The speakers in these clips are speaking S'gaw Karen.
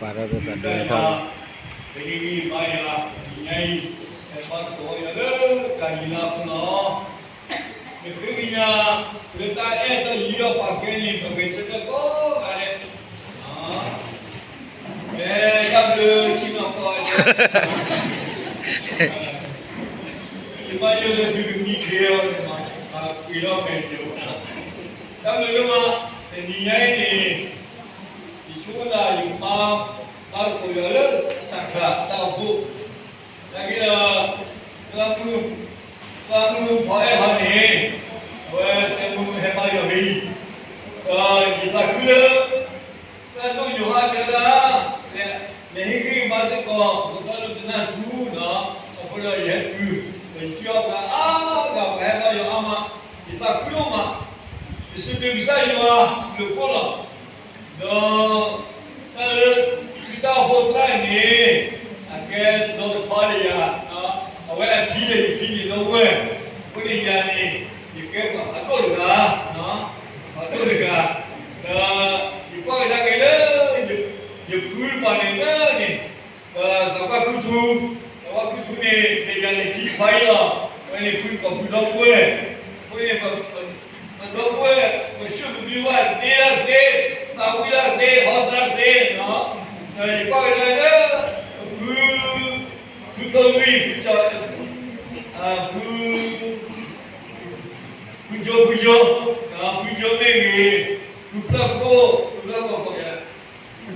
ပာ်ထီၣ်တၢ်သးဒ်လဲၣ်ထီၣ်လီၤ. ပဟ့ၣ်ဂံၢ်ဘါယွၤ တနံၤညါအံၤ ဟဲဘါသကိးယွၤလၢတၢ်လံၤလါအဃိလီၤ. ယဃ့ကညး လၢတၢ်အဲၣ်တၢ်ယူးယီၣ်ပာ်ကဲန့ၣ် ပဂဲၤဆၢထၢၣ်ကိးဂၤဒဲး အဲ တၢ်ဘျုးဆံနီၤကီး ယဘၣ်ယိၣ်လၢသုကမံခ့အီၤန့ၣ် မၤပှ့ၤထီၣ်ဖဲယိၣ်, တၢ်ဘျုးလၢမး, တနံၤညါအံၤန့ၣ် ယဆိကမိၣ်သးယကဘါသကိးယွၤလၢစးထီၣ်တၢ်အိၣ်ဖှိၣ်, နာ်က့ဒီး သရၣ်မုၣ်, သရၣ်မုၣ်ဖီအဲၣ်ဟီန့ၣ် အဝဲတဲမုၢ်ဟဲဘါယွၤဖဲအံၤ, ဒီးယသးခုလၢ သရၣ်ဒိၣ်ယိၤဟၣ်တဲဝဲဒၣ်, လဲၤဟ့ၣ်ဂံၢ်ဘါစ့ၢ်ကီး ပသရၣ်ဒိၣ်တနၢ်ထူနီၤ, အဃိဒီးယဟဲတုၤ, ဒီးယစံးဘၣ်ပှၤအါဂၤ ပှၤဟဲဘါယွၤအါမး, ယသးခုဒိၣ်မး, ယစံးဘျုးကစၢ်ယွၤအဘျုးအဖှိၣ်လီၤ. ဒီး တၢ်လၢ သုတၢ်အိၣ်ဖှိၣ်သရၣ်န့ၣ် အကဲဒီတခီဒီးယၤ, အဝဲအဖံဒီးယဖံန့ၣ်ဒီပုၢ်ဝဲၢ်, အဃိန့ၣ်ယၤန့ၣ် ယကဲပှၤဖးဒိၣ်တဂၤ, ပှၤဖးဒိၣ်တဂၤ, ဒီး ယကွၢ်ကဒါက့ၤလၢ ယဖုတပၤန့ၣ်လၢန့ၣ် သးပှၢ်ခူထူ, သးပှၢ်ခူထူန့ၣ် ဒီးယၤန့ၣ်ခံတခွါအံၤလီၤ, အဝဲန့ၣ်ဖုသီၣ်ဖုဒီပုၢ်ဝဲၢ်, အဃိန့ၣ် ပဒီပုၢ်ဝဲၢ် ပဆူၣ်ပဒုဘၣ် တ့လၢသ့, သးဝံၣ်လၢသ့, ဟီသရၣ်သ့, ဒီးယကွၢ်ကဒါလၢ ဖု ဖုထိၣ်လွံၢ်, ဖု ဖု ဖုယိၤ, ဖုယိၤ, ဖုယိၤမ့ၢ်ဂ့ၤ, ဖုဖျၢၣ်ခိၣ်, ဖုဖျၢၣ်ခိၣ်ကိးယၤ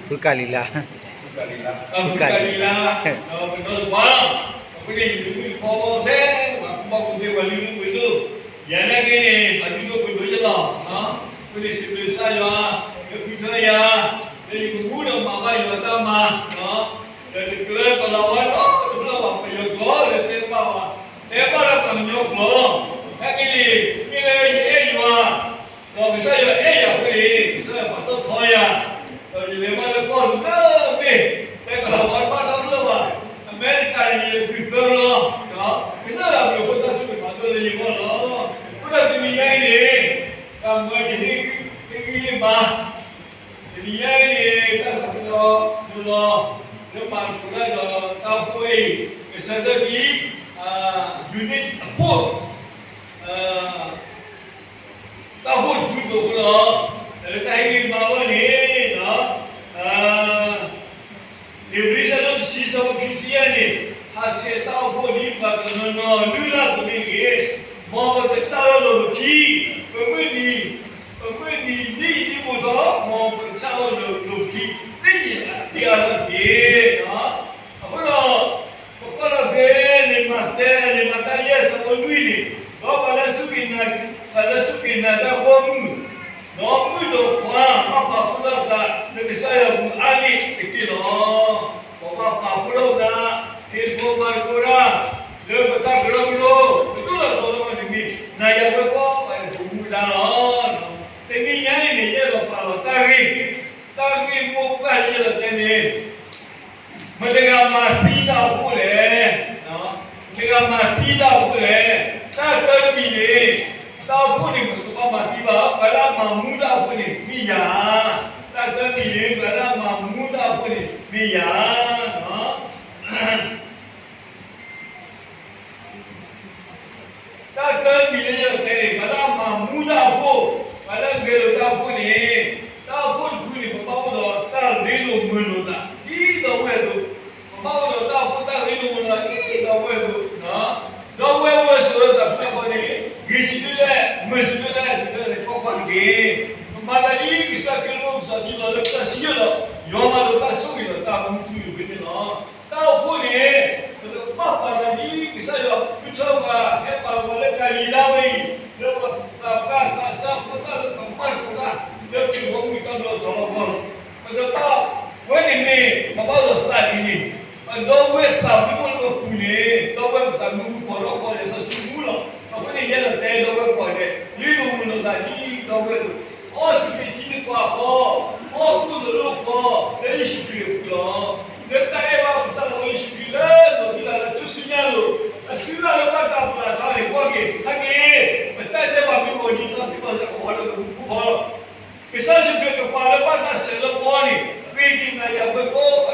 ဖုကၤလံၤလါ, ဖုကၤလံၤလါ, ပဒီတခွါ, အဃိန့ၣ် ယမုၢ်တခီဘီထဲ ပှၤကူၣ်ဘၣ်ကူၣ်သ့ ပှၤလုၢ်ဒိၣ်ပှ့ၤဒိၣ်, ယၤနာ်က့န့ၣ် ပှၤလုၢ်ဒိၣ်ပှ့ၤဒိၣ်ယဲလီၤ. အဃိန့ၣ် စံးဘျုးကစၢ်ယွၤ လၢဃုထၢယၤ, လၢယကမူဒီးမၤဘၣ်ယွၤတၢ်မၤ, ဒီးတကျၢၤပလၤဝါဒီတဖျၢၣ်ဘၣ်, ပယီၤကျိာ်လၢတဲဘၣ်ဝဲ, တဲဘၣ်လၢပှၤကညီကျိာ်လီၤ. နာ်က့န့ၣ် မ့ၢ်လၢယအဲၣ်ယွၤ ဒီးကစၢ်ယွၤအဲၣ်ယၤအဃိန့ၣ် ကစၢ်ယွၤပာ်ထီၣ်ထီယၤ, ဒီးယလဲၤဘၣ်လၢကီၢ်လၢမ့ၢ် တဲကလီၤဝါတဘၣ်တၢ်ဘျၢဘၣ်, အမဲရကၤန့ၣ် ယလဲၤတုၤသၢဘျီ, ကစၢ်ယွၤအဘျုးအဖှိၣ်တၢ်ဆိၣ်ဂ့ၤမၤဒိၣ်လၢယဂီၢ်လီၤ. အဃိဒီးတနံၤညါအံၤန့ၣ် တၢ်မၢယဟ့ၣ်ဂံၢ်ဟ့ၣ်ဘါ, တနံၤညါအံၤန့ၣ် တၢ်သးကညီၤဒိလီၤ လၢမၤသကိးတၢ်ဒီးတၢ်အိၣ်ဖှိၣ်အံၤ ကစၢ်သၢကံ unit အခိၣ် တၢ်အိၣ်ဖှိၣ်တဖုဒိၣ်အဃိလီၤ. လၢတၢ်ဟ့ၣ်ဂံၢ်ဟ့ၣ်ဘါအဂီၢ်န့ၣ် ဧ့ၤဘြံၤ အဆၢဒိၣ်တဆံ အဆၢဖိခံဆံယဲၢ်န့ၣ်, ဟးဆှဲးတၢ်အိၣ်ဖှိၣ်ဒ်ပှၤတနီၤနီၤလုၢ်လၢ်အသိးန့ၣ်တဂ့ၤ, မ်ပကစၢ်ထီၣ်လိာ်ပခံ, ပမုၢ်နံၤ, ပမုၢ်နံၤဒ်အံၤဒ်မိၢ်ထီၣ်, မ်ပကစၢ်ထီၣ်လိာ်ပခံ သ့ၣ်ညါဒံးအါထီၣ်တက့ၢ်. အဃိဒီး ပကွၢ်လီၤဖဲလံာ်မးသဲ လံာ်မးသဲယဲၢ် အဆၢဖိလွံၢ်န့ၣ်, ဒီးပှၤလၢစူၢ်က့ၤနာ်, ပှၤလၢစူၢ်က့ၤနာ်တၢ်ဖိမုၣ်, ဒီးမုၣ်ဒီးခွါ ဘၣ်ပာ်ဖှိၣ်ထီၣ်သး လၢကစၢ်ယွၤအပူၤအါန့ၢ်တက့ၢ်လီၤ. ပဘၣ်ပာ်ဖှိၣ်ထီၣ်သး, ဟ့ၣ်တၢ်မၤသကိးတၢ်, လၢပတၢ်ကရၢကရိ, ပဒိၣ်ထီၣ်ထီထီၣ်န့ၣ်မ့ၢ် နၤယၤဝဲကိးဂၤန့ၣ် ပမူဒါလီၤ. တနံၤညါအံၤန့ၣ် ယအဲၣ်ဒိးပာ်လီၤတၢ်ဂ့ၢ်, တၢ်ဂ့ၢ်မိၢ်ပှၢ်ယဲၢ်လီၤတဲန့ၣ် မတၤတဂၤမၤသံတၢ်အိၣ်ဖှိၣ်လဲၣ်, မတၤတဂၤမၤသံတၢ်အိၣ်ဖှိၣ်လဲၣ်. တၢ်တၢတမံၤန့ၣ် တၢ်အိၣ်ဖှိၣ်န့ၣ် ပကဘၣ်မၤသံဘၣ်, ပှၤလၢအမၤမူတၢ်အိၣ်ဖှိၣ်န့ၣ် မ့ၢ်ယၤ. တၢ်တၢတမံၤန့ၣ် ပှၤလၢအမၤမူတၢ်အိၣ်ဖှိၣ်န့ၣ် မ့ၢ်ယၤ. တၢ်တၢတမံၤလၢယအဲၣ်ဒိးတဲန့ၣ် ပှၤလၢအမၤမူတၢ်အိၣ်ဖှိၣ်, ပှၤလၢအဂဲၤလိာ်တၢ်အိၣ်ဖှိၣ်န့ၣ်, တၢ်အိၣ်ဖှိၣ်တဖုန့ၣ် ပဘၣ်အိၣ်ဒီးတၢ်ရ့လိာ်မုာ်လိာ်သး ဒ်ဒီပုၢ်ဝဲၢ်အသိး, ပဘၣ်အိၣ်ဒီးတၢ်အိၣ်ဖှိၣ်တၢ်ရ့လိာ်မုာ်လိာ်သး ဒ်ဒီပုၢ်ဝဲၢ်အသိး, ဒီပုၢ်ဝဲၢ်အိၣ်ဝဲဆိးဝဲသးတဖၣ်ဃီန့ၣ် ဂ့ၤဆံးဒုလဲၣ် မုာ်ဆံးဒုလဲၣ် စံးဘၣ်န့ၣ် ကွၢ်ကွၢ်တက့ၢ်. ပမၤသးဒ်ကစၢ်ခရံာ်အိၣ်စီၤထံလီၤလၢပတၢ်စံးယိၣ်ဒီး ယွၤမၤလိာ်တၢ်ဆိၣ်ဂ့ၤဒီးတၢ်မူထူယိာ်ဖဲန့ၣ်လီၤ. တၢ်အိၣ်ဖှိၣ်န့ၣ် ပတဘၣ်ပာ်သးဒ်ကစၢ်ယွၤဃုထၢပှၤ ဟဲပာ်လီၤပှၤလၢတၢ်လံၤလါဝဲအံၤ လၢပသးပှၢ်သးစၢ်ဖိသၣ်လၢပမၤသကိးတၢ် လၢခရံာ်ဖိမုၢ်တၢ်ဘျၢထီလီၤဘီလီၤ. ပတဘၣ်ဝဲန့ၣ်မ့ၢ် ပဘၣ်အိၣ်ဒီးသးဒ်န့ၣ်, ပဒီပုၢ်ဝဲၢ်သးမုၢ်အိၣ်လၢပပူၤန့ၣ် ဒီပုၢ်ဝဲၢ်ပသးမုၢ်ဟူးပိာ်ထီၣ်ဃီဒီးစီဆှံမူလီၤ. အဃိန့ၣ် ယအဲၣ်ဒိးတဲဒီပုၢ်ဝဲၢ်ကိးဂၤဒဲး ရ့လိာ်မုာ်လိာ်သးဒ်ဒီပုၢ်ဝဲၢ်အသိး, အီၣ်စံးဘျုးထံသပှၢ်ဃီ, အီၣ်ကိၣ်လိာ်လိာ်ဃီ လၢယ့ၣ်ၡူးခရံာ်အပူၤလီၤ. လၢတၢ်အဲၣ်ဘၣ်ပကစၢ်လီၤ ယ့ၣ်ၡူးခရံာ်လၢဒိးသံလၢ်လၢထူၣ်စုညါအလိၤ, အစုလၢ်လၢဘၣ်တၢ်ပျၢ်ထီန့ၣ် ကွၢ်က့ၤ ဟဲက့ၤ, ပတၢ်ဒဲးဘးမ့ၢ်ဂီၤဒ်တၢ်သံဘၣ်စၢ်ကဝီၤလၢကမူခိၣ်ဖီလီၤ. ကစၢ်ယ့ၣ်ၡူးခရံာ်ကပာ်လၢဘၣ်တၢ်ဆဲးလၢဘီန့ၣ် ဃ့က့ၤနၤယၤဝဲကိး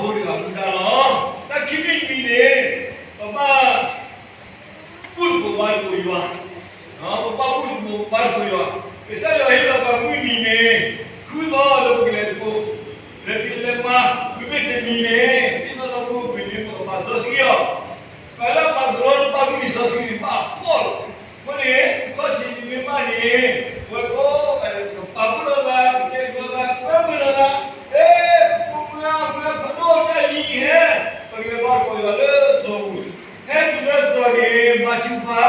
အဃိတဂၤမူဒါလီၤ. တၢ်ခံမံၤတမံၤန့ၣ် ပဘၣ် ဘူၣ်သကိးဘါသကိးယွၤ, ပဘၣ်ဘူၣ်သကိးဘါသကိးယွၤ, ကစၢ်ယွၤဟ့ၣ်လီၤပှၤမုၢ်နံၤန့ၣ် ဃုသီလၢပကလဲၤသကိး, လဲၤတုၤလဲၤမၤ, မ့မ့ၢ်တနံၤန့ၣ် သ့ၣ်နီၣ်ထီၣ်မုၢ်မုၢ်န့ၣ် ပကဘၣ်စီဆှံအီၤ, ပှၤလၢအမၤသရီတဘၣ်မုၢ်နံၤစီဆှံန့ၣ် ဘၣ်အဖှီၣ်လီၤ. အဃိန့ၣ် ခီၣ်ထံးနံၤမ့ၢ်ဘၣ်န့ၣ် ပဝဲကိးဂၤဒဲး ပကပာ်ဖှိၣ်လိာ်သး, ပကတဲာ်ကတီၤသး, ကွဲမုာ်လိာ်သး, အဲ ပမုၢ်အါမုၢ်အါဖးဒိၣ်တၢ်လံဟဲ, ပကလဲၤဘါသကိးယွၤလၢသရိာ်ပူၤ, ဟဲတုၤလၢသရိာ်န့ၣ် ဘါထုကဖၣ်,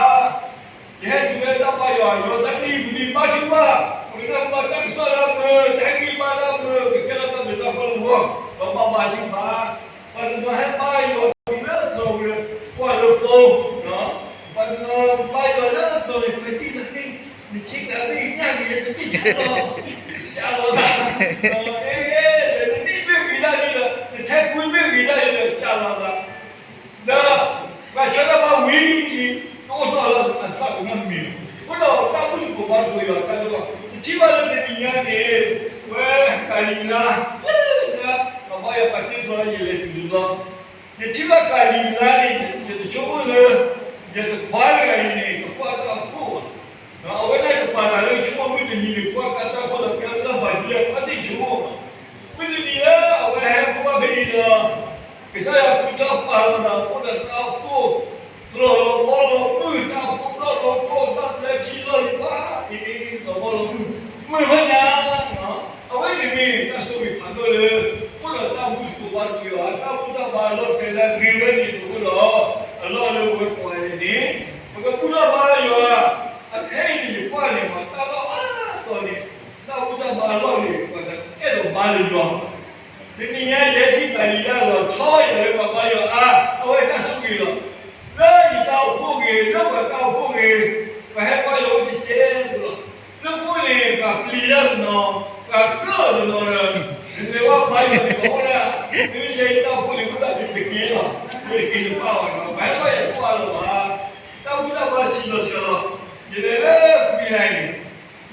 ယဟဲတုၤလၢတၢ်ဘါယွၤ, ယွၤတၢ်ကလံၤပူၤန့ၣ် ဘါထုကဖၣ်, ပကနၢ်ဟူဘၣ်တၢ်ကစီၣ်လၢအမုာ်, တၢ်ဟဲက့ၤဘါလၢအမုာ်, ကကဲထီၣ်တၢ်ဘျုးတၢ်ဖှိၣ်လၢပဂီၢ်, ပဘၣ်ဘါထုကဖၣ်, ပှၤတနီၤဟဲဘါယွၤတုၤလၢသရိာ်ပူၤ, ကွၢ်လၢဖိ ပှၤတနီၤဘါယွၤလၢသရိာ်န့ၣ် ခွဲးတံၢ်သးသ့, နဆ့ကၤမ့ၢ်ညၣ်ဂ့ၤလၢတဘ့ၣ်စးလီၤ, ကးလီၤသး, အဲ နနံၣ်မ့ၢ်ဂ့ၤဒၣ်န့ၣ်ဒီး နထဲခွံမ့ၢ်ဂ့ၤဒၣ်န့ၣ်ဒီး ကးလီၤသး, ဒီးပှၤဆၢတၢ်ဘါဝံၤလံ, တအိၣ်တီၢ်လၢအသးကမၣ်မံၤလီၤ. အဃိဒီးတၢ်ဘူၣ်သကိးဘါသကိးယွၤတၢ်ဒိၣ်, ယထံၣ်ဘၣ်လၢတနံၤညါန့ၣ် ဝဲကၤလံၤလါ, လၢညါ ပဘါယွၤပာ်တ့ၢ်ဖျီလၢယလဲၤတုၤတဘျီ ယထံၣ်ဘၣ်ကၤလံၤလါန့ၣ် ယတဆိကမိၣ်လၢ ယတခွါတဂၤအံၤန့ၣ် ကကွၢ်တၢ်အိၣ်ဖှိၣ်ဘၣ်. အဝဲဒၣ်တပာ်သးလၢဆိကမိၣ်မုၢ်တနံၤန့ၣ် ကွၢ်ကၢ်တၢ်အိၣ်ဖှိၣ်ဒီး ကဲထီၣ်တၢ်ဘၣ်ဒ်လဲၣ် အဝဲသ့ၣ်ဆိကမိၣ်ဘၣ်. မုၢ်တနံၤလၢအဝဲဟဲဘါဘါဖဲအံၤဒီး ကစၢ်ယွၤဃုထၢပာ်လီၤသးအိၣ်ဒီးတၢ်အိၣ်ဖှိၣ် သရိာ်လီၤဘီလီၤမုၢ် တၢ်အိၣ်ဖှိၣ်ဘီလီၤဖှိၣ် ဘၣ်ပျဲထံလီၢ်လံၤဘၣ်အံၤ လီၤဘီလီၤမုၢ် မုၢ်ဘၣ်ညါ အဝဲန့ၣ်မ့ၢ်တၢ်ဆိၣ်ဂ့ၤဖးဒိၣ်လၢ အိၣ်ဒီးတၢ်ဘူၣ်သကိးဘါသကိးယွၤ တၢ်ဘူၣ်တၢ်ဘါအလီၢ်ကျဲလၢအဂ့ၤဝဲန့ၣ်အဃိဒီး အလီၢ်လၢပဝဲကိးဂၤဒဲးန့ၣ် ပကဘူၣ်ထီၣ်ဘါယွၤ အခဲအံၤန့ၣ် ယကွၢ်န့ၣ် ပှၤတၢ်လီၢ်အါတီၤန့ၣ် တၢ်ဘူၣ်တၢ်ဘါအလီၢ်န့ၣ် ပှၤတအဲၣ်ဒိးဘါလၢယွၤ တနံၤညါယဟဲထံၣ်တၢ်လံၤလၢလီၤဆီယၤလၢပှၤဘါယွၤအါ အဝဲတၢ်ဆိၣ်ဂ့ၤလီၤ. လၢယတၢ်အိၣ်ဖှိၣ်ဂ့ၤ လၢပှၤတၢ်အိၣ်ဖှိၣ်ဂ့ၤ ပှၤဟဲဘါယွၤအိၣ်တကဲးဖိလီၤ. လၢပအိၣ်န့ၣ် ပှၤပျံၤတၢ်တနီၤ ပှၤကၢၣ်တနီၤဒီး လဲၤဝဲဘါယွၤန့ၣ် ပှၤအိၣ်ဒၣ် မ့ၢ်ယဲယတၢ်အိၣ်ဖှိၣ်န့ၣ် အိၣ်ဒၣ်တက့ၢ်လီၤ. မ့ၢ်တက့ၢ်တဘၣ်ဘၣ်ဒီး ပှၤဟဲဘါယွၤတအိၣ်အါလၢၤဘၣ်. တၢ်ဘူၣ်တၢ်ဘါစှၤလီၤစှၤလီၤ. ယလဲၤလၢဖူလံန့ၣ်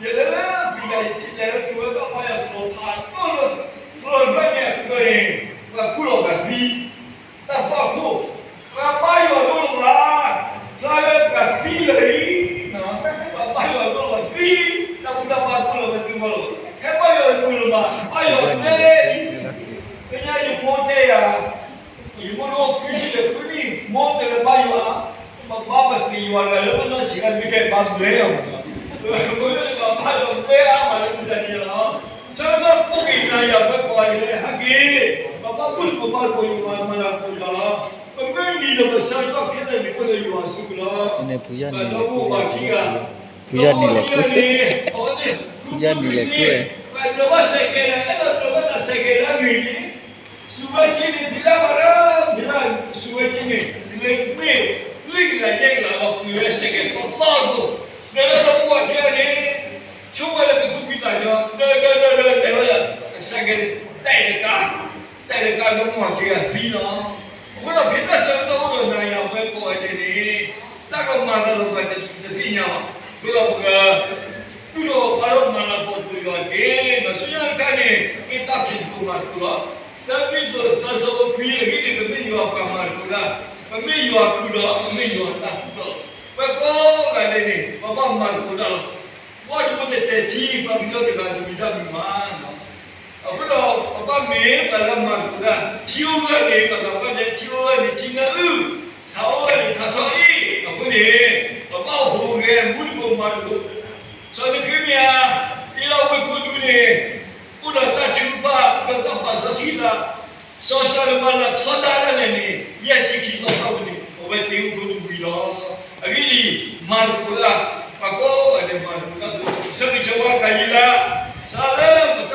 ယလဲၤလၢဖူလံ ယထံၣ်လဲၤလၢထံဝဲဘါယွၤသရိာ်ဖးဒိၣ်လၢ သရိာ်တဖျၢၣ်န့ၣ်အဃၢၤန့ၣ် ပှၤခူၣ်လီၤပှၤသံ တၢ်ဖီခိၣ် ပှၤဘါယွၤဒိၣ်လၢၤဘၣ် ဖျါလၢပှၤသံလၢာ်လံ ပှၤဘါယွၤဒိၣ်လၢၤဘၣ်သံလံ တၢ်ဘူၣ်တၢ်ဘါဒိၣ်လၢၤဘၣ်သံလီၤ ဟဲဘါယွၤတမုာ်လၢၤဘၣ် ဘါယွၤဘျဲလံ လၢညါယမိၢ်တဲယၤ ယမိၢ်ဒိၣ်ခွံဆံဒီးဃုနံၣ် မိၢ်တဲလၢဘါယွၤ ပဘါပသ့ၣ်ယွၤတဂၤလၢပနီၢ်ဆံးခါမ့ၢ်ကဲဘါဘျဲယၤမး ပမ့ၢ်လၢပဘါယွၤဘျဲအါမးလၢပစၢ်န့ၣ်လီၤ ဆၢကတီၢ်ခိၣ်က့ၤနၤယၤပှၤကိးဂၤဒဲးဟဲက့ၤ ပဘၣ်ဘူၣ်သကိးဘါသကိးယွၤ မၤလၤကပီၤယွၤလီၤ ပမ့ၢ်နံၤဒီးပဆၢကတီၢ်ခဲလၢာ်န့ၣ်အိၣ်လၢယွၤအစုပူၤလီၤ ပဒီပုၢ်ဝဲၢ်ခံဂၤ ဖုယါနံၤလဲၤကွံာ် ဖုယါနံၤလဲၤကွံာ် ပဒိးဘၣ်စဲးကဲးဒီး အဲၣ်ဒိးဒိးဘၣ်တၢ်စဲးကဲးလၢအဂ့ၤန့ၣ် စူးဝဲက့န့ၣ် ဒ်လၢပှၤလၢ ဒ်လၢစူးဝဲက့န့ၣ် ဒ်လၢမ့ၢ်လံကလးယဲၢ်ကလးလီၤ ပှၤဝဲစဲးကဲးပသီၣ်အသိး ဒီးလၢဒီပုၢ်ဝဲၢ်ခံဂၤန့ၣ် ဆိကမိၣ်လၢကသူၣ်ဖှံသးညီ ဒီးဒီးဒီးဒီးလဲၤလီၤယၤ စဲးကဲးန့ၣ် တဲာ်တကး တဲာ်တကးဒီပုၢ်ဝဲၢ်ခံဂၤသံလီၤ အဃိဒီးဖဲတၢ်ဆၢကတီၢ်အိၣ်ဒီးနၤယၤပှၤကိးဂၤဒဲးန့ၣ် တၢ်ကမၤသးဒီးပှၤတသ့ၣ်ညါဘၣ် အဃိဒီးပက ဒုးဒီးပာ်လီၤမၤလၤကပီၤသကိးယွၤတက့ၢ်. ဒီးဆူညါတခါန့ၣ် မ့ၢ်တၢ်ဖံးသကိးမၤသကိးလီၤ. သၢပ့းတရူးသၢဆၢဖိခွံအဂ့ၢ်န့ၣ် ပမ့ၢ်ယွၤပှၤမၤသကိးတၢ်, ပမ့ၢ်ယွၤခူၣ်ဒီး ပမ့ၢ်ယွၤတၢ်သူၣ်ထီၣ်လီၤ. ပှၤကိးဂၤဒဲးန့ၣ် ပဘၣ်မၤသကိးတၢ်လီၤ. ဘၣ်တဘိတတဲာ်ထံ ပှၤကညီတဂၤတမံၤတၢ်မံၤမး အဃိဒီး ပဘၣ်မ့ၢ်ပှၤလၢမၤသကိးတၢ်, ထံအိၣ်ဝဲန့ၣ် ပသးပှၢ်တဲ ထံအိၣ်ဝဲန့ၣ် ထံနၢအုၣ်, ထးအိၣ်ဝဲန့ၣ် ထးထီၣ်အ့ၣ်, အဃိန့ၣ် ပဘၣ်ဟူးဂဲၤမူသကိးမၤသကိး, စီၤနဃ့မယၤ တ့လီၤဝ့ၢ်ခိၣ်ဒူန့ၣ် အိၣ်ဒီးတၢ်ထုကဖၣ် အိၣ်ဒီးတၢ်ပာ်စီဆှံသး စီၤၡၤရမၤလၤထီဒါတၢ်လဲာ်န့ၣ် ယဲၢ်ဆံခံသီသီဝဲန့ၣ် အဝဲတ့ဝ့ၢ်ခိၣ်ဒူဝံၤလီၤ. အဂ့ၢ်ဒ်အံၤ, မၤသကိးတၢ်, ပှၤကိးဂၤဒဲးမၤသကိးတၢ်, ဆၢဂ့ၤဆၢဝါကၤယံလၤ, ဆၢလၢပတၢ်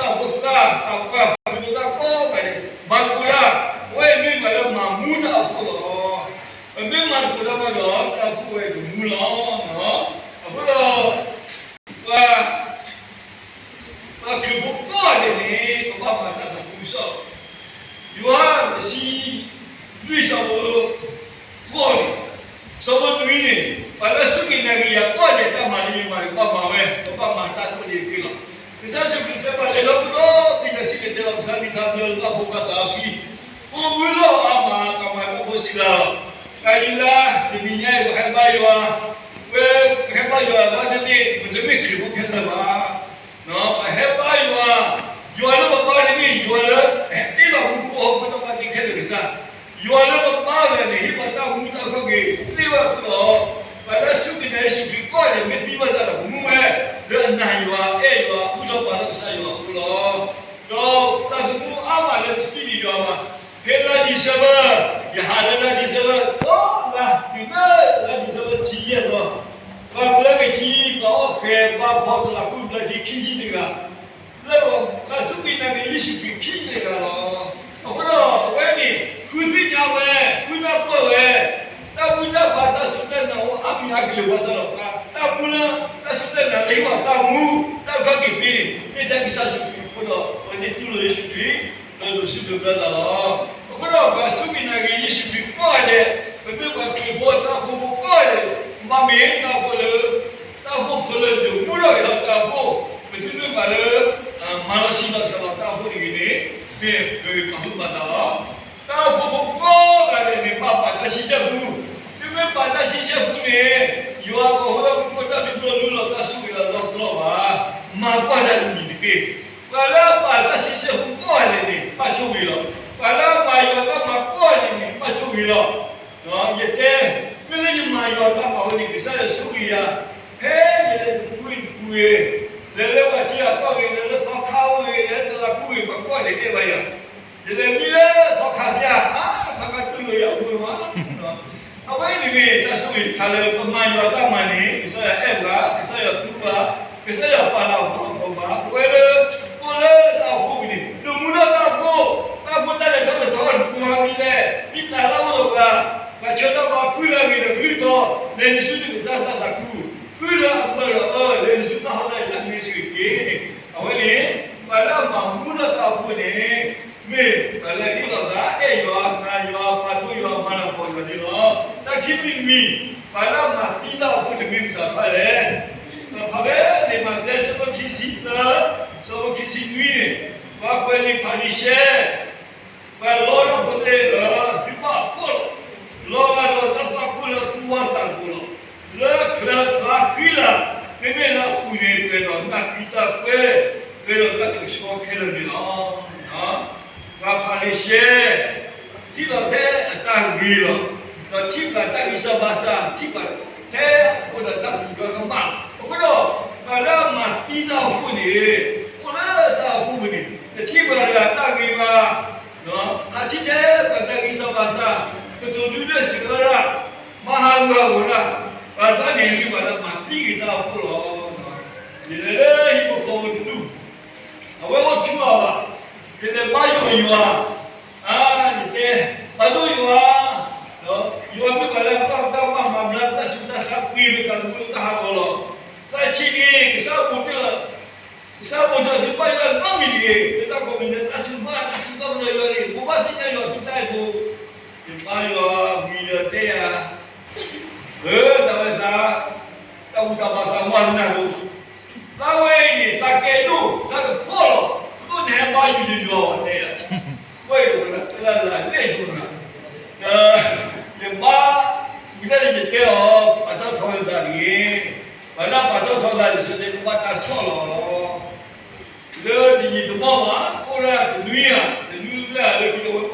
အိၣ်ဖှိၣ်သၣ် သးပှၢ် ပှၤကညီသၣ်ကိးဂၤဒဲး မၤသကိးတၢ်, အဝဲအံၤမ့ၢ်ပှၤလၢမၤမူတၢ်အိၣ်ဖှိၣ်လီၤ. ပမ့ၢ်မၤသကိးတၢ်ဘၣ်ဒီး တၢ်အိၣ်ဖှိၣ်ဝဲကမူလီၤ. အဃိဒီး ပှၤ ပှၤခရံာ်ဖိကိးဂၤဒဲးန့ၣ် ပဘၣ်မၤတၢ်သးခုကစီၣ်, ယိၤဟၣ်တဆံလွံၢ်ဆၢဖိဃိးန့ၣ်, ဆၢဖိနွံန့ၣ်, ပှၤလၢစူၢ်က့ၤနာ်က့ၤယၤကိးဂၤဒဲး တၢ်မၤလၢယမၤန့ၣ် ဘၣ်မၤဝဲ, ပဘၣ်မၤတၢ်ကိးဒဲးတက့ၢ်လီၤ. ကစၢ်ယ့ၣ်ၡူးခရံာ်တဲပှၤလၢ လၢပဒီသ့ၣ်ညါစံၣ်တဲၤတဲလီၤကစၢ်မံၤထါဘျၢလၢဘၣ်ဖိခွါသးစီဆှံ အိၣ်မူလီၤအါမး ပှၤမၤတၢ်ဖိစံးလၢ်လီၤ. တဂၤလၢ တနံၤညါအံၤ ပဟဲဘါယွၤ, ဝဲပဟဲဘါယွၤဘၣ်သ့ၣ်သ့ၣ် ပတမ့ၢ်ခရံာ်ဖိခဲလၢာ်ဘၣ်. ပဟဲဘါယွၤ, ယွၤလၢပဘါန့ၣ်မ့ၢ်ယွၤလၢ ဟဲတ့လီၤမူခိၣ်ဟီၣ်ခိၣ်တၢ်ဘၣ်သ့ၣ်ခဲလၢာ်ကစၢ်, ယွၤလၢပဘါဝဲန့ၣ် ဟ့ၣ်ပှၤတၢ်မူတၢ်ခီၣ်က့ၤသ့ဝဲအဃိဒီး ပှၤလၢအစူၢ်က့ၤနာ်က့ၤယ့ၣ်ၡူးခရံာ်ကိးဂၤဒဲး မ့ၢ်သံဘၣ်တၢ်ဒီး ကမူဝဲလၢအနာ်ယွၤ အဲၣ်ယွၤ ဘူၣ်ထီၣ်ဘါထီၣ်ကစၢ်ယွၤအဃိလီၤ. ဒီးတၢ်သမူအါမးလၢပထံၣ်န့ၣ်ယွၤမး, ဖဲလါ December, ယဟးလၢလါ December ဒီးလါ တုၤလၢလါ December တဆံယဲၢ်သီ, ပှၤဘျၢက့ၤထံ ပှၤအီၣ်ဃဲၤ ပှၤဖီတလးကူၣ်ဘျၢထံခံဆံတဂၤ လၢပှၤစူၢ်က့ၤနာ်က့ၤယ့ၣ်ၡူးခရံာ်ခံဆံတဂၤလီၤ. အဃိဒီးအဝဲန့ၣ် ဃုသ့ၣ်ညါဝဲ, ဃုနၢ်ပၢၢ်ဝဲ, တၢ်ဘူၣ်တၢ်ဘါ တၢ်စူၢ်တၢ်နာ်အိၣ်အါမံၤအါကလုာ်ဘၣ်ဆၣ်ဒီး ပှၤတၢ်မူလၢ တၢ်စူၢ်တၢ်နာ်လၢဟ့ၣ်ပှၤတၢ်မူ တၢ်ခီၣ်က့ၤသ့န့ၣ် မ့ၢ်ထဲကစၢ်ယ့ၣ်ၡူးခရံာ်အဃိဒီး ပှၤသ့ၣ်တူၢ်လိာ်ယ့ၣ်ၡူးခရံာ် ဒီးဒိးစူၢ်ဒိးဘျၢသးလီၤ. အဃိဒီးပှၤစူၢ်က့ၤနာ်က့ၤယ့ၣ်ၡူးခရံာ်ကိးဂၤဒဲး, ပမ့ၢ်ပှၤခရံာ်ဖိတၢ်အိၣ်ဖှိၣ်ဖိကိးဂၤဒဲး, ဘၣ်မ့ၢ်တၢ်အိၣ်ဖှိၣ်လၢ တၢ်အိၣ်ဖှိၣ်ဖိလၢဒိးမူထီၣ်က့ၤဒီးတၢ်အိၣ်ဖှိၣ်, ပသုမ့ၢ်ပှၤလၢ မၤလီၤဆံးလီၤစှၤလီၤတၢ်အိၣ်ဖှိၣ်တဂ့ၤန့ၣ် မ့ၢ်ပကပာ်သူၣ်ပာ်သးလီၤ. တၢ်အိၣ်ဖှိၣ်ဖိကိးဂၤဒဲးန့ၣ် ဘၣ်ပာ်တၢ်စံးဆၢပူ, သုမ့ၢ်ပာ်တၢ်စံးဆၢပူန့ၣ် ယွၤကအိၣ်လၢမူခိၣ်တၢ်ထူၣ်ဖျိး လူလီၤတၢ်ဆိၣ်ဂ့ၤလီၤလီတလီၢ်ဘၣ်, မၤကွၢ်တၢ်တမံၤတက့ၢ်. ပှၤလၢအပာ်တၢ်စံးဆၢပူကိးဂၤဒဲးန့ၣ် ဘၣ်ဆိၣ်ဂ့ၤလီၤ. ပှၤလၢအမၤယွၤတၢ်မၤကိးဂၤဒဲးန့ၣ် ဘၣ်ဆိၣ်ဂ့ၤလီၤ. ယတဲ, မ့ၢ်လၢယမၤယွၤတၢ်မၤဝဲန့ၣ် ကစၢ်ယွၤဆိၣ်ဂ့ၤယၤ, ဖဲယလဲၤတပူၤဂ့ၤတပူၤဂ့ၤ, လဲၤလၢပှၤထံအကီၢ်ဂ့ၤ, လဲၤလၢသီခါအိၣ်ဂ့ၤ, လဲၤလၢတလးပူၤဂ့ၤ, ပှၤကိးဂၤဒဲးအဲၣ်ဘၣ်ယၤ, ယလဲၤမံလၢသီခါဖၠၣ်, အါ, သီခါတူၢ်လိာ်ယၤအိၣ်မူမး အဝဲအံၤန့ၣ်မ့ၢ် တၢ်ဆိၣ်ဂ့ၤတခါလၢ ပမၤယွၤတၢ်မၤန့ၣ် ကစၢ်ယွၤအဲၣ်ပှၤ, ကစၢ်ယွၤသူပှၤ, ကစၢ်ယွၤပာ်လီၤပှၤအီၤဘၣ်. ပဝဲလၢ အိၣ်လၢတၢ်အိၣ်ဖှိၣ်ပူၤန့ၣ် ဒိးမူထီၣ်တၢ်အိၣ်ဖှိၣ်, တၢ်အိၣ်ဖှိၣ်တၢ်လဲၤထီၣ်လဲၤထီ ဒိၣ်မးမံၤလဲၣ်, မ့ၢ်တၢ်လၢအအိၣ်ဒီးပှၤ, ပှၤဆၢထၢၣ်ဘၣ် ဃုလၢအဂ့ၤဒီးကလုၢ်တီ, လဲၤနုာ်ဆူနကစၢ်တၢ်သးခု, ဃုလၢအမၢဒီးအၢ, လဲၤနုာ်ဆူတၢ်ဟီၣ်တၢ်ယၢၤတၢ်မ့ၢ်စ့ၢ်ကီးန့ၣ်, အဝဲန့ၣ် ပှၤလၢအမၤမူထီၣ်တၢ်အိၣ်ဖှိၣ်န့ၣ် မ့ၢ်ပှၤလၢအဟ့ၣ်လီၤသး အဲၣ်ယွၤ, နာ်ယွၤ, ပာ်ဒိၣ်ယွၤ, မၤလၤကပီၤယွၤန့ၣ်လီၤ. တၢ်ခံမံၤတမံၤ, ပှၤလၢအမၤသံတၢ်အိၣ်ဖှိၣ်န့ၣ်မ့ၢ်မတၤတဖၣ်လဲၣ်. ဖဲလံာ်မးသဲ အဆၢဒိၣ်ခံဆံသၢ, အဆၢဖိခံဆံနွံန့ၣ်, ပှၤကွဲးလံာ်ဖၤရံၤၡဲ ပှၤလီတၢ်ဖိသ့ၣ်ဧၢ, သုဘၣ်ဖှီၣ်လီၤ, လီၤဂာ်ဒီးတၢ်သွၣ်ခိၣ်လၢအကူဝါသးတကိးလီၤ. လၢချၢဖျါဃံလၤ, မ့မ့ၢ်လၢအပူၤန့ၣ် ပှဲၤဒီးတၢ်ဃံတၢ်ကွဲ, ပှဲၤဒီးတၢ်ကဆှီခဲလၢာ်န့ၣ်လီၤ. ပှၤဖၤရံၤၡဲ ထံၣ်လီၤထဲအတၢ်ဂ့ၤလီၤ, ဒီးထံၣ်ပှၤတၢ်ဂံၢ်စၢ်ဘါစၢ်, ထံၣ်ပှၤထဲအအိၣ်ဒီးတၢ်သူၣ်ဒွဲကမၣ်. အဃိဒီး ပှၤလၢအမၤသံတၢ်အိၣ်ဖှိၣ်န့ၣ် အိၣ်လၢတၢ်အိၣ်ဖှိၣ်ပူၤန့ၣ် တထံၣ်ပှၤတဂၤတၢ်ဂ့ၤဘၣ် ဟးထံၣ်ထဲပှၤတၢ်ဂံၢ်စၢ်ဘါစၢ်, ကတိၤဒုၣ်ဒွဲၣ်စံးဝဲဒၣ်, မၤဟးဂူာ်ဟးဂီၤတၢ်, ပှၤတဖၣ်န့ၣ်မ့ၢ်ပှၤလၢမၤသံက့ၤတၢ်အိၣ်ဖှိၣ်လီၤ. ယလဲၤလၢဟံၣ်ဖိဃီဖိတဒူၣ်, အဝဲအိၣ်ဆူၣ်အီၤဘၣ်, ယလဲၤဘါယွၤယွၤ, အါ, ယတဲ, ပာ်ဒိၣ်ယွၤ, ယွၤမ့ၢ်ပှၤလၢအပျၢ်တၢ်မၤမၤဘျါတၢ်ဆူးတၢ်ဆါ ပှ့ၤမ့ၢ်တၢ်သမူလၢတၢ်ဟးဂီၤလီၤ. သးဆံးန့ၣ် ကစၢ်ဘိးတ့ၢ်လီၤ ကစၢ်ဘိးတ့ၢ်လီၤသုဘၣ်ယွၤနီတမံၤတဂ့ၤ, လၢတၢ်ကိးမံၤလၢတၢ်ဆူးမး တၢ်ဆူးတၢ်ဘျၢယွၤန့ၣ် ဘိးဘၣ်သ့ၣ်ညါယွၤသုတၢ်အဲၣ်ဖိ, ယဘါယွၤဝံၤဒီးတဲယၤ, အၢ သးဝဲသး, တၢ်ဘူၣ်တၢ်ဘါသးမၤနၢ်ဒိၣ်, သးဝဲအံၤန့ၣ် သးကဲဒိၣ် သးတဖှီၣ်လီၤ, တဒိၣ်န့ၣ်ဟဲဘါယွၤယွၤဝဲတဲယၤ, ဝဲအံၤဒီးပှၤလၢလၢလၢယိၤနၤ, ဒီး ယဘါ, ဝံၤတၢ်န့ၣ်ယတဲအီၤ ပာ်ထီၣ်ထီလၢသးတဂ့ၤ, ပှၤလၢပာ်ထီၣ်ထီလၢလံာ်စီဆှံ ကဘၣ်တၢ်ဆီၣ်လီၤလီၤ. လၢတယံာ်တမီၢ်ဘၣ် အိၣ်ဒၣ်တနွံဧါ, တနွံလၢအလၢခ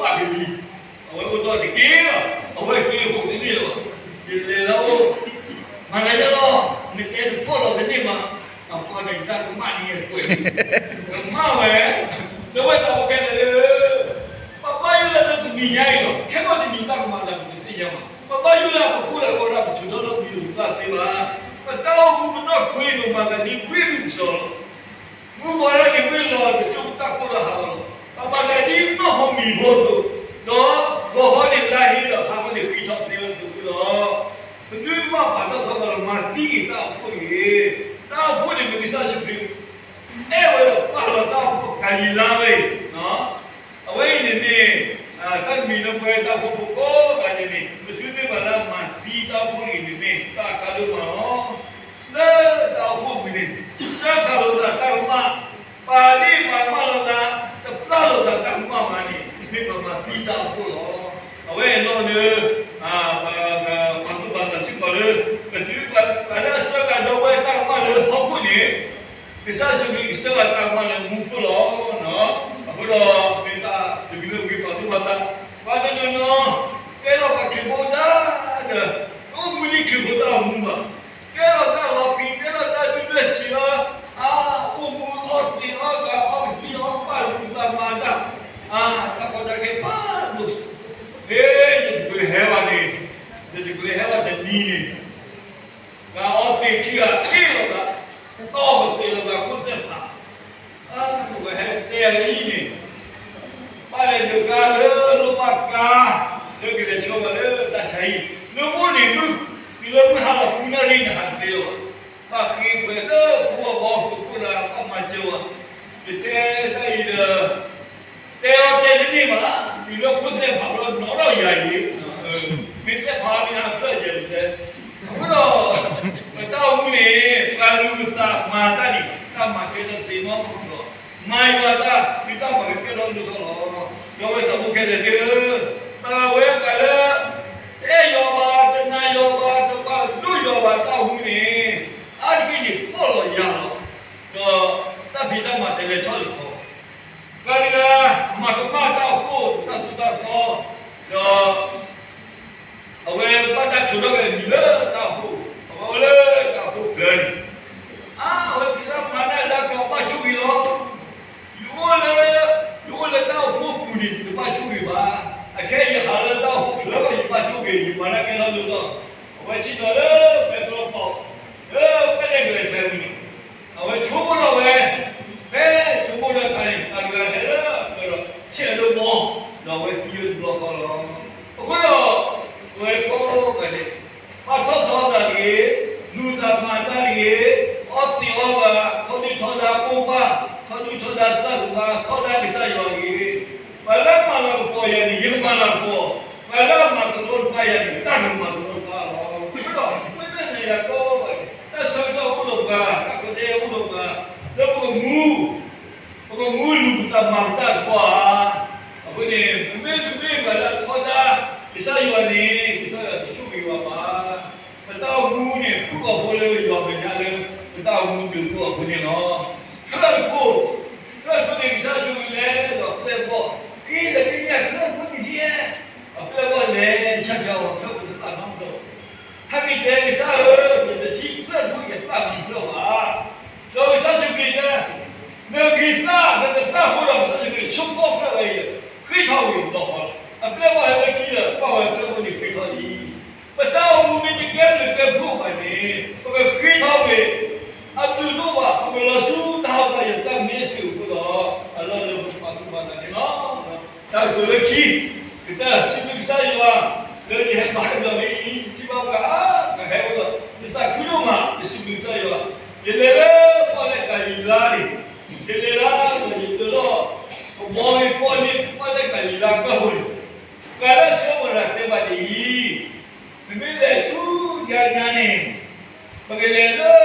ံအဝဲဘၣ်တနွံ, အဝဲအိၣ်ထီၣ်တက့ၢ်လီၤ, အဝဲဃ့လၢဟိးတန့ၢ်လၢၤဘၣ်. ယလဲၤလၢအအိၣ်, မၤနၤယဲလီၤ, နတဲတဖှီၣ်လီၤတန့ၢ်မး, အပှၤန့ၣ်ယသးကမၣ်န့ၣ်ယဲတကွဲး, ကမၣ်ဝဲ, လၢဝဲတၢ်အိၣ်ခဲလၢာ်လၢ ပဘါယွၤလၢတနံၤညါအံၤလီၤ, ခဲမုၢ်တနံၤတၢ်ကမၤလၢပတသ့ၣ်ညါဘၣ်, ပဘါယွၤလၢပခိၣ်လၢကီၢ်ဒၣ် ပထုးထီၣ်လၢပယိၤတဘၣ်သ့ဘၣ်, ပတၢ်အိၣ်မူပနီၢ်ခွံ ပမၤသးဒ်ဘှ့ၣ်ဘုၣ်ကစီၤလီၤ. မုၢ်ဝါဒၣ်န့ၣ်မ့ၢ်လီၤ ပစိာ်ပတၢ်ကိၢ်လၢဟးဂီၤလီၤ. ပဘၣ်သးဒ်နီၢ်ဖိမံၤဖိအသိး, ဒီးဂီၤဟီန့ၣ်လါဟ့ဒီး ဟါခီန့ၣ်ဃံထီၣ်သ့ဝဲအသိးလီၤ. ပသုတဘၣ်ပာ်ထီၣ်ထီသးလၢမၤသံက့ၤတၢ်အိၣ်ဖှိၣ်တဂ့ၤ. တၢ်အိၣ်ဖှိၣ်န့ၣ်မ့ၢ်ကစၢ်ယ့ၣ်ၡူးခရံာ် အဲၣ်ဝဲဒီးပာ်လီၤတၢ်အိၣ်ဖှိၣ်ကၤလံၤလါဝဲအံၤ, အဝဲအံၤန့ၣ်မ့ၢ် တၢ်တမံၤလၢပဝဲတၢ်အိၣ်ဖှိၣ်ဖိကိးဂၤန့ၣ်န့ၣ် ပသုမ့ၢ်ပှၤလၢအမၤသံတၢ်အိၣ်ဖှိၣ်တဂ့ၤန့ၣ်မ့ၢ်တၢ်အကါဒိၣ်မးလီၤ. လၢတၢ်အိၣ်ဖှိၣ်ပူၤန့ၣ် စၢဃာ်လိာ်သးတၢ်ကမၣ်, ပာ်ဒ့ၣ်ပာ်ကမၣ်လိာ်သး, တပျၢ်လိာ်သးတၢ်ကမၣ်မးန့ၣ် မ့ၢ်ပမၤ ပှၤသံတၢ်အဃိလီၤ. အဝဲအံၤလီၤဒီး ပှၤသူၣ်ပှၤသးစ့ၢ်ကီးလၢ ပတုၤပှၤလၢအဆှၢဂၤဒီပုၢ်ဝဲၢ်တၢ်ကမၣ်လၢဟီၣ်ခိၣ်န့ၣ် ကစၢ်ယ့ၣ်ၡူးခရံာ်ကဆှၢဘၣ်တၢ်ကမၣ်လၢမူခိၣ်လီၤ. အဃိဒီး မ့ၢ်တၢ်တမံၤလၢပဂ့ၤပှၤသူၣ်ပှၤသး ပှၤတနီၤနီၤ ကဲထီၣ်ပှၤခရံာ်ဖိတၢ်ဒီး တအိၣ်မူဒ်ခရံာ်ဖိတၢ်အိၣ်မူဘၣ်. ကဲထီၣ်တၢ်လီၤဃံၤ ကဲထီၣ်တၢ်ဒုၣ်ဒွဲၣ်စံးအီၤ အါ အိၣ်မူအီသံးအီဂၤ အီကသံၣ်အီကပၣ် လူၤသးမၤတၢ် အါ တၢ်ကီတၢ်ခဲဖးဒိၣ် ဖဲယတကျဲၤဟဲဘၣ်န့ၣ် ယတကျဲၤဟဲဘၣ်တနံၤန့ၣ် ဂၤအီသံးခံဂၤ အ့ၣ်လိာ်သး တီၢ်ပသံးလိာ်သးခိၣ်သ့ၣ်ဖး အါ ပကဟဲတဲလၢအံၤန့ၣ် ဘၣ်လဲၤဒုးကါလၢလိၣ်ဘၣ်ကါ လၢကလဲၤဆှၢပှၤလၢတၢ်ဆါဟံၣ် လၢမိၢ်န့ၣ်မုၢ် တုၤလၢမုၢ်ဟါလီၤဃုနၣ်ရံၣ်န့ၣ် ဟးတသ့လၢၤဘၣ်. ဘၣ်ဃ့ပှဲၤလၢခိၣ်ဘီဖိခိၣ်ဒၣ် ဘၣ်မၤစၢၤဝဲ ယတဲတၢ်အံၤဒီး တဲအီၤတဲတန့ၢ်ဘၣ်, တုၤလၢခိၣ်သ့ၣ်ဖးဘျီနီၣ်ထီၣ်ယၤအံၤ, မ့ၢ်သ့ၣ်ဖးမ့ၢ်အဖျၢၣ်ယဲၢ်တဲ, အဃိဒီး ပတၢ်အိၣ်မူန့ၣ် ပှၤလူၤသးမၤတၢ်န့ၣ် တၢ်မၤကဲထီၣ်သ့နီၢ်ဒီး မၤယွၤတၢ် ဒ်တၢ်မၤကဲထီၣ်ဒိၣ်ထီၣ်လီၤ. ဒီပုၢ်ဝဲၢ်သးဘိခဲလၢာ်သ့ၣ်ဧၢ, ပဝဲပှၤလၢ တအဲၣ်ယွၤဘၣ် တနာ်ယွၤဘၣ် တပာ်ဒိၣ်ယွၤဘၣ်တၢ်အိၣ်မူန့ၣ် အါတက့ၢ်န့ၣ်ဖှီၣ်လီၤယာ်လီၤ, ဒီးတၢ်ဖံးတၢ်မၤတလဲၤထီၣ်လဲၤထီ, ပှၤတဂၤ မၤကမၣ်တၢ်အိၣ်ဖှိၣ်တၢ်သူၣ်တၢ်သီ, ဒီး အဝဲဘၣ်တၢ်ထုးထီၣ်က့ၤအမံၤလၢတၢ်အိၣ်ဖှိၣ်, အဝဲအိၣ်လၢတၢ်အိၣ်ဖှိၣ်ဖျၢၣ်န့ၣ်, အါ အဝဲဖံးတၢ်မၤတၢ်လၢကီးဘၣ်ဆိၣ်ဂ့ၤလီၤ. ယအိၣ်လၢ ယအိၣ်လၢတၢ်အိၣ်ဖှိၣ်အပူၤန့ၣ် ယတဘၣ်ဆိၣ်ဂ့ၤဘၣ်, အခဲအံၤယဟးလၢတၢ်အိၣ်ဖှိၣ်ဖျၢၣ်လီၤ ယဘၣ်ဆိၣ်ဂ့ၤ ယမၤတၢ်ကဲထီၣ်ဒိၣ်ထီၣ်, အဝဲစံၣ်ညီၣ်လၢပဲတြီပီး လၢပဲလဲၣ်ကလဲၤထဲဝံၤန့ၣ်, အဝဲဆိကမိၣ်ထီၣ်ဝဲ, ဖဲဆိကမိၣ်ထီၣ်အခါန့ၣ် ပှၤတဂၤဟဲလၢအဃၢၤဒီး ဆဲးအဒိဘီ, ဒီးအဝဲသံဝဲတဘျီဃီလီၤ. အဃိဒီး ပဝဲကိးဂၤဒဲး ဘၣ်ထီၣ်ထီတၢ်တဂ့ၤ, လူၤသးမၤတၢ်တဂ့ၤ, အီသံးအီဂၤ, ထီဒုၣ်ထီဒါမိၢ်ပၢ်, ထီဒုၣ်ထီဒါသရၣ်သမါ, ထီဒါကစၢ်ယွၤတဂ့ၤ, ပှၤလၢအမၤလၤကပီၤယၤန့ၣ် ယကမၤလၤကပီၤ, ပှၤလၢအမၤကဒီးတဖၣ်ယၤန့ၣ် တၢ်ကမၤကဒီးတဖၣ်လီၤ. အဃိဒီး မ့မ့ၢ်နၤယၤကိးဂၤဒဲး တၢ်ဆၢကတီၢ်အိၣ်ဒီးပှၤ, တၢ်ခွဲးတၢ်ယာ်အိၣ်ဒီးပှၤ, လၢပကမူ ပကမူလူၤပသးမၤပတၢ်တခီဧါ. အဃိန့ၣ် ပမ့ၢ်တမ့ၢ်ပှၤလၢအထီဒါ ကစၢ်ယွၤန့ၣ် ကစၢ်ယွၤတဆိၣ်ဂ့ၤဘၣ်ဘၣ်. ပတၢ်အိၣ်မူန့ၣ် ဖုၣ်ကိာ်ဖိလၢယွၤမဲာ်ညါလၢ ပတၢ်အိၣ်မူဒုးကိးအဃိန့ၣ်လီၤ. ချၢၣ်တခိၣ်, ချၢၣ်တခိၣ်န့ၣ် ကစၢ်ယ့ၣ်ၡူးလဲၤဒီးပျဲၢ်ဘီၣ်, အ့ လဲၤမ့ၢ်မ့ၢ်အချၢၣ်တခိၣ်န့ၣ်ဒ်လဲၣ်, အပျဲၢ်ဘီၣ်လဲၤဆါဆါအီၤ ချၢၣ်ဖိတသၣ်နီတဘျီဘၣ်. ဟဲက့ၤတဲကစၢ်ဧၢ, ယတထံၣ်ချၢၣ်တခိၣ်ယသၣ်နီတဘျီဘၣ်. ဒီးကစၢ်ယ့ၣ်ၡူးခရံာ်တဲ, နဂ့ၤသၣ် နတသၣ်ဃိဒီး ကစၢ်ယ့ၣ်ၡူးခရံာ်ဆိကမိၣ်ချၢၣ်ဝဲအံၤဒီး ဃ့ထီၣ်ဝံၤဒီးဟီလီၤ. အပျဲၢ်ဘီၣ်ဟဲလၢထံဒီး ကွၢ်ဝဲချၢၣ်ဖိန့ၣ်ဃ့ထီၣ်လံ. ပတၢ်အိၣ်မူမ့ၢ်တကဲဘျုးကဲဖှိၣ်ဘၣ်န့ၣ် ပကဃ့ထီၣ်ဝံၤ အဘျုးတအိၣ်ဘၣ်, ပကလီၤဆူတၢ်ဟးဂီၤတၢ်ယံၤတၢ်မ့ၢ်စ့ၢ်ကီးအဃိဒီး အလီၢ်လၢပကပာ်သူၣ်ပာ်သးန့ၣ်လီၤ. တၢ်ကတိၤလၢခံ, ကတၢၢ်စံးဘျုးကစၢ်ယွၤ လၢယဟဲဘါကဒီးမ့ၢ်အံၤ ယထံၣ်ဘၣ်ပှၤ ကဟဲအိၣ်ဒီး ယသးခုဒိၣ်မး ယစံးဘျုးကစၢ်ယွၤ, ယလဲၤလၢပီၣ်လဲၣ်ကၤလံၤလါန့ၣ်, ယလဲၤလၢဒီးယဒၢလီၢ် ကဘီမ့ၢ်ပီၣ်လဲၣ် ပီၣ်လဲၣ်ကၤလံၤလါကၢၢ်ဖိန့ၣ်, ပှၤလၢအဆှၢပှၤတဂၤတဲဘၣ်ဒ်အံၤ, နမ့ၢ်လဲၤဆူ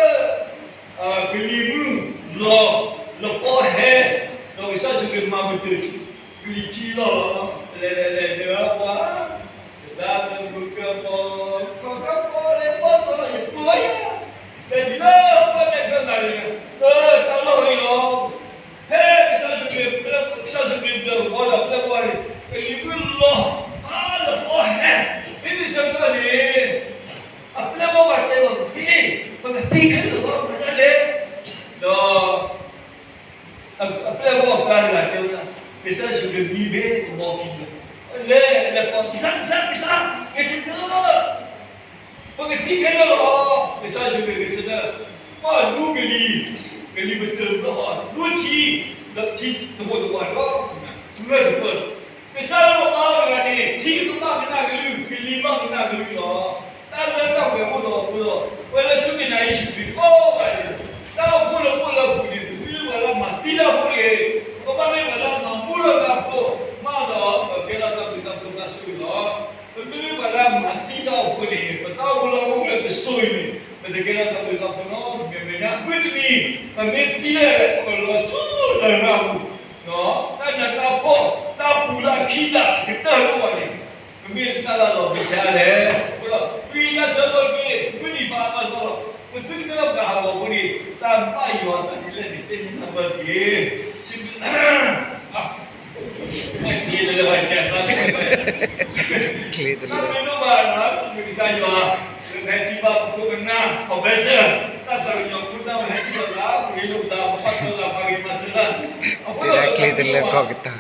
ညါညါန့ၣ် ပကလဲၤလၢ ကလံၤမုၢ်လီၤ လပီဟဲ, ဒီးကစၢ်ယ့ၣ်ၡူးခရံာ်မၤပတုာ် ကလံၤထံလီၢ်လီၤ. လဲၤလဲၤလဲၤဒီးပှၤ တသးသမူကပီၤ ခီကပီၤလဲၤပီၢ်သီ ယပှၤယၤ လဲၤတုၤလၢပီၣ်လဲၣ်ကၤလံၤလါန့ၣ် တၢ်လီၢ်ဝဲအံၤလီၤ. ဖဲကစၢ်ယ့ၣ်ၡူးခရံာ် ကစၢ်ယ့ၣ်ၡူးခရံာ်ဘျၢကဘီဒီးပျဲၢ်ဘီၣ်န့ၣ် ကလံၤမုၢ်လီၤ ဖးလပီဟဲ, မ့မ့ၢ်ဆၢကတီၢ်န့ၣ် အပျဲၢ်ဘီၣ်ဘၣ်တဲလီၤသ့, ပကသံခဲလၢာ်လီၤ မၤဒ်လဲၣ်, ဒီး အပျဲၢ်ဘီၣ်အကျါတဂၤတဲဝဲဒၣ်, ကစၢ်ယ့ၣ်ၡူးခရံာ်မံဘဲကဘီခံလီၤ. လဲၤလဲၤပီၢ် ကစၢ် ကစၢ် ကစၢ် က့ၤဆၢထၢၣ် ပကသံခဲလၢာ်လီၤ. ကစၢ်ယ့ၣ်ၡူးခရံာ်က့ၤဆၢထၢၣ်, ပှၤဒူကလံၤ, ကလံၤပတၢၢ်တဘျီဃီ ဒူထံ, ဒီးထံတဝီတဝီဒီး ဂၢၢ်တပၢၢ်လီၤ. ကစၢ်လၢပဘါတဂၤန့ၣ် ထံကဘၣ်ကနၣ်ကလုၢ် ကလံၤဘၣ်ကနၣ်ကလုၢ်လီၤ. တၢ်လၢတၢ်ပှဲၤအိၣ်ဒီးအဃိဒီး ပဝဲလၢစူၢ်က့ၤနာ်ယ့ၣ်ၡူးခရံာ်ကိးဂၤဒဲး, တၢ်အိၣ်ဖှိၣ်လၢပအိၣ်လၢအပူၤန့ၣ် ပသုတမ့ၢ်ပှၤလၢအမၤသံတၢ်ဖိတဂ့ၤ, ပကဘၣ်မ့ၢ်ပှၤလၢအမၤဘူၣ်ထီၣ်တၢ်ဖိ, မ့ၢ်ဒီးပကဲထီၣ်တၢ်ဘျုးတၢ်ဖှိၣ်တၢ်ဆိၣ်ဂ့ၤလီၤ. ပမ့မ့ၢ်ပှၤလၢအမၤသံတၢ်အိၣ်ဖှိၣ်န့ၣ် ပတၢ်အိၣ်မူလၢဟီၣ်ခိၣ်ချၢကစိၤအံၤန့ၣ် ပတကဲထီၣ်တၢ်ဘျုးတၢ်ဖှိၣ်နီတမံၤမံၤညါ, မုၢ်တနံၤ ပမ့ၢ်သံလဲၣ် ပကလီၤဆူလရာ်ပူၤ, တၢ်နးတၢ်ဖှီၣ် တၢ်ပူၤလၢအခံဒၣ်အကတၢၢ်ဒိၣ်ဝဲန့ၣ်, ကမ့ၢ်တၢ်လၢလီၤဘှံးစးလဲၣ်. အဃိဒီး ပှၤတၢ်ဆၢကတီၢ်တက့ၢ်, မုၢ်နံၤဖးအသီလီၤ, ပသုတကဲထီၣ်ပှၤဟးဂီၤအဃိန့ၣ်, တၢ်ဘၣ်ယွၤအသးဒ်လဲၣ်န့ၣ် သ့ၣ်ညါတၢ်ဘၢတက့ၢ်. စံးဘျုး ချ့တလၢာ်ဘၣ်, တၢ်သးတကဲဘၣ်, ချ့တလၢာ်, တၢ်မ့ၢ်ဒိၣ်ဘၣ်နၤ စံးဘျုးကစၢ်ယွၤ, ပဟဲထံၣ်ဘၣ်ပခိၣ်ပနၢ် convention, တၢ်သးကညီၤခိၣ်နၢ် ပဟဲထံၣ်ဘၣ်လၢ ပဂ့ၤလိာ်ပသး ပပာ်ထီၣ်သး ပှၤဂ့ၤမၤစၢၤတၢ်, အဃိဒီး ချ့တလၢာ်ခီၣ်ကတၢၢ်,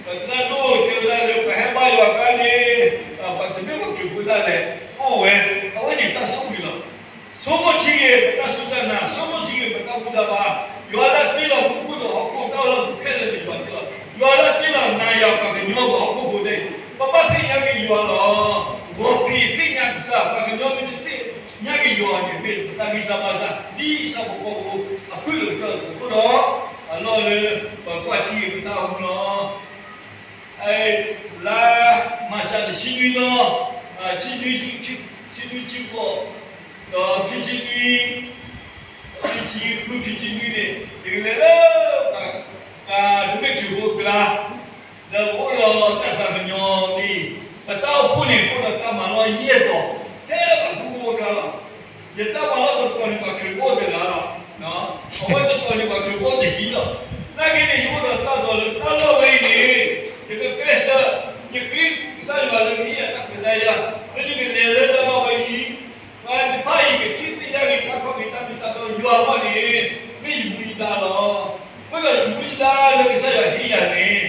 ပသရၣ်ဒိၣ်တဲဝဲဒၣ်လၢ ပဟဲဘါယွၤကျါန့ၣ်, ပတမ့ၢ်ပှၤခရံာ်ဖိဒၣ်လဲာ်, အိၣ်ဝဲ, အဝဲန့ၣ်တၢ်ဆိၣ်ဂ့ၤလီၤ. ဆိကမိၣ်ထံဂ့ၤ ပတၢ်စူၢ်တၢ်နာ်, ဆိကမိၣ်ထံဂ့ၤ ပတၢ်ဘူၣ်တၢ်ဘါ, ယွၤလၢအတ့လီၤမူခိၣ်ဒီးဟီၣ်ခိၣ် တၢ်အိၣ်လၢပူၤခဲလၢာ်န့ၣ် ယွၤတ့လီၤ, ယွၤလၢအတ့လီၤနၤယၤပှၤကညီပှၤဟီၣ်ခိၣ်ဖိန့ၣ်, ပဘၣ်သ့ၣ်ညါက့ၤယွၤလီၤ. ဂီၤဖံးသ့ၣ်ညါကစၢ်, ပှၤကညီမ့ၢ်တသ့ၣ်ညါက့ၤယွၤန့ၣ် မ့ၢ်ပတၢ်ဂံၢ်စၢ်ဘါစၢ် ဒ်ဆၣ်ဖိကီၢ်ဖိအဖုၣ်လိာ်ကတၢၢ်အသိးအဃိဒီး, အလီၢ်လၢ ပကွၢ်ထံဂ့ၤပတၢ်အိၣ်မူလီၤ. လါမၤရှးတဆံနွံသီ, ဆံနွံဆံ, ဆံနွံဆံဃိး, ဒီးခံဆံနွံ, ခံဆံဃု ခံဆံနွံန့ၣ် ယကလဲၤလၢ ပှၤတမ့ၢ်ခရံာ်ဖိအကျါ, ဒီးပအိၣ်ဒီးတၢ်သးကညီၤလံ, ပတၢ်အိၣ်ဖှိၣ်န့ၣ် ပအိၣ်ဒီးတၢ်မၤလီၢ်ယဲၢ်တီၤ ထဲပှၤသူဖိအကျါလီၤ. ယတၢ်မၤလီၢ်တတီၤန့ၣ် ပှၤခရံာ်ဖိအိၣ်တဂၤလီၤ. အဝဲတတီၤန့ၣ် ပှၤခရံာ်ဖိအိၣ်တဟံၣ်လီၤ. နာ်က့န့ၣ် ယအိၣ်ဒီးတၢ်ဒီးလၢတၢ်လီၢ်ဝဲအံၤန့ၣ်, ယကကျဲးစၢး, ယဃ့ကစၢ်ယွၤလၢကဟ့ၣ်ယၤတၢ်ခွဲးတၢ်ယာ်, လၢယကလဲၤလၢတၢ်လီၢ်ဝဲအံၤ, ပှၤတဖၣ်အံၤ ကထံၣ်သ့ၣ်ညါက့ၤတၢ်ခီၣ်က့ၤတၢ်မ့ၢ်တၢ်တီယွၤအဂီၢ်န့ၣ်, မ့ၢ်ယမူယဒါလီၤ. အဃိဒီးယမူယဒါလၢကစၢ်ယွၤဟ့ၣ်ယၤန့ၣ်,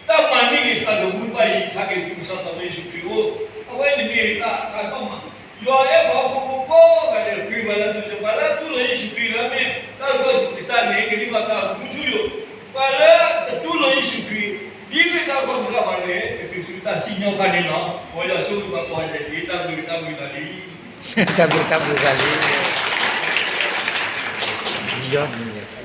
တၢ်မၤန့ၢ်က့ၤသးသမူတဖၣ်အံၤ ဟးက့ၤဆူကစၢ်သးဘိယ့ၣ်ၡူးခရံာ်အအိၣ်, အဝဲန့ၣ်မ့ၢ်တၢ်အကါဒိၣ်မး. ယွၤအဲၣ်ပှၤဟီၣ်ခိၣ်ဖိကိးဂၤဒဲး ဃ့ပှၤလၢထူလၢယိာ်, ပှၤလၢအတူၢ်လိာ်ယ့ၣ်ၡူးခရံာ်လၢအမ့ၢ်တၢ်ကစၢ်န့ၣ် ကန့ၢ်ဘၣ်တၢ်မူထူယိာ်, ပှၤလၢတတူၢ်လိာ်ယ့ၣ်ၡူးခရံာ် ဒ်မ့ၢ်တၢ်ကီၢ်ကစၢ်ဘၣ်န့ၣ် ကတုၤဆူတၢ်စံၣ်ညီၣ်ခါန့ၣ်လီၤ. မ်ယွၤဆိၣ်ဂ့ၤပှၤကိးဂၤဒဲးတက့ၢ်. တၢ်ဘျုးတၢ်ဘျုးဂၤလံ, တၢ်ဘျုးတၢ်ဘျုးဂၤလံ, ယီန့ၣ်